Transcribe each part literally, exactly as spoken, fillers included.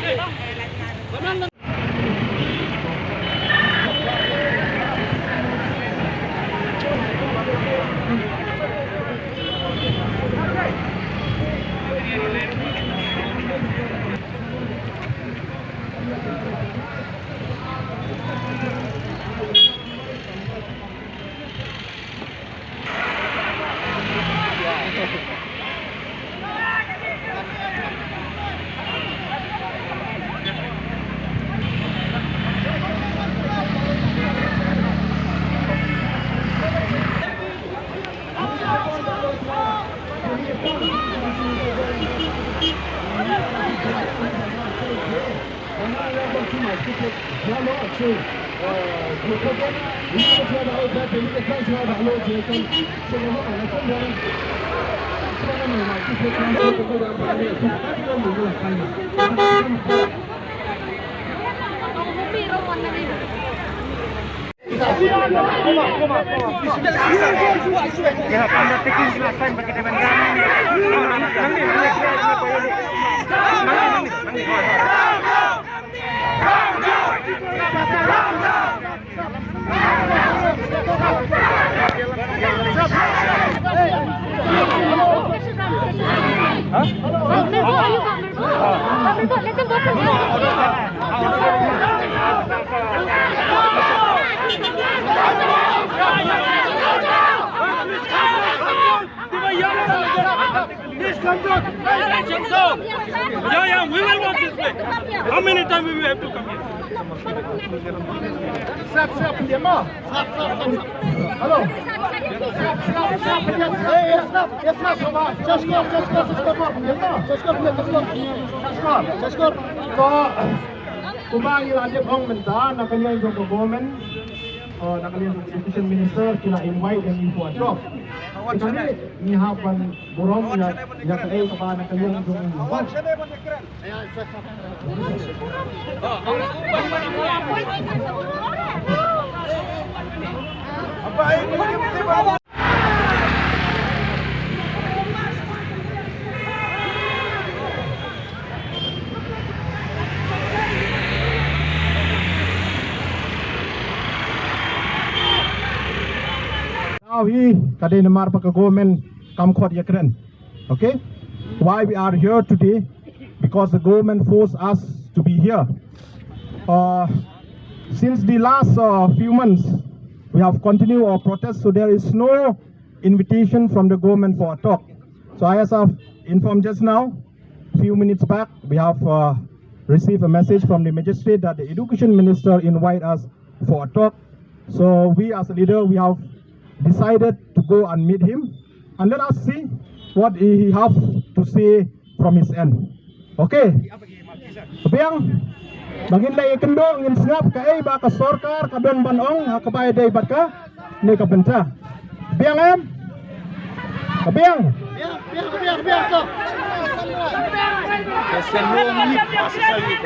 They have undertaken to assign bagi Dewan Gam. Misconduct! Yeah, yeah, we will walk this way. How many times we will have to come here? Stop, stop, stop. Hello. Stop, stop, stop. Hey, yes, stop, yes, stop. Just go, just go, just go. Just go, just go. Just go. Kumba ngi la dep ong mynta, na ka liang jong ka government, uh, na ka liang jong ka education minister, ki la invite ïa ngi for a talk. Te ka ngi, ngi hap ban burom ïa, ïa kaei kaba na ka liang jong ngi. Now hi, ka dei namar ba ka government kam khot ïakren. Okay? Why we are here today? Because the government forced us to be here. Uh, since the last, uh, few months, we have continued our protest, so there is no invitation from the government for a talk. So I, as I've informed just now, few minutes back, we have, uh, received a message from the magistrate that the education minister invite us for a talk. So we, as a leader, we have decided to go and meet him, and let us see what he have to say from his end. Okay. Ka biang, ba ngin leit ïakynduh, ngin sngap kaei ba ka sorkar ka don ban ong ha kaba ïadei bad kane ka bynta. Ka biang, em? Ka biang.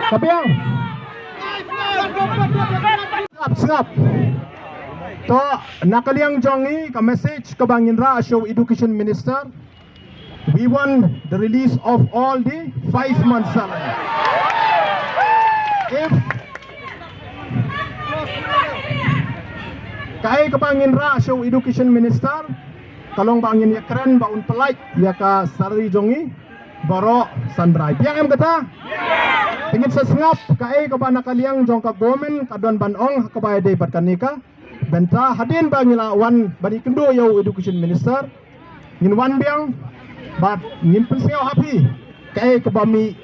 Ka biang. Sngap, sngap. To, na ka liang jong ngi, ka message kaba ngin rah sha u education minister. We want the release of all the five months salary. If kaei kaba ngin rah sha u education minister, ka long ba ngin ïakren ba un pyllait ïa ka salary jong ngi baroh san drai. Biang, em kata? Te ngin sa sngap kaei kaba na ka liang jong ka government ka don ban ong ha kaba ïadei bad kane ka bynta. Hadien ba ngi la wan ban ïakynduh ïa u education minister, ngin wan biang bad ngin pynsngew ha phi kaei kaba mih.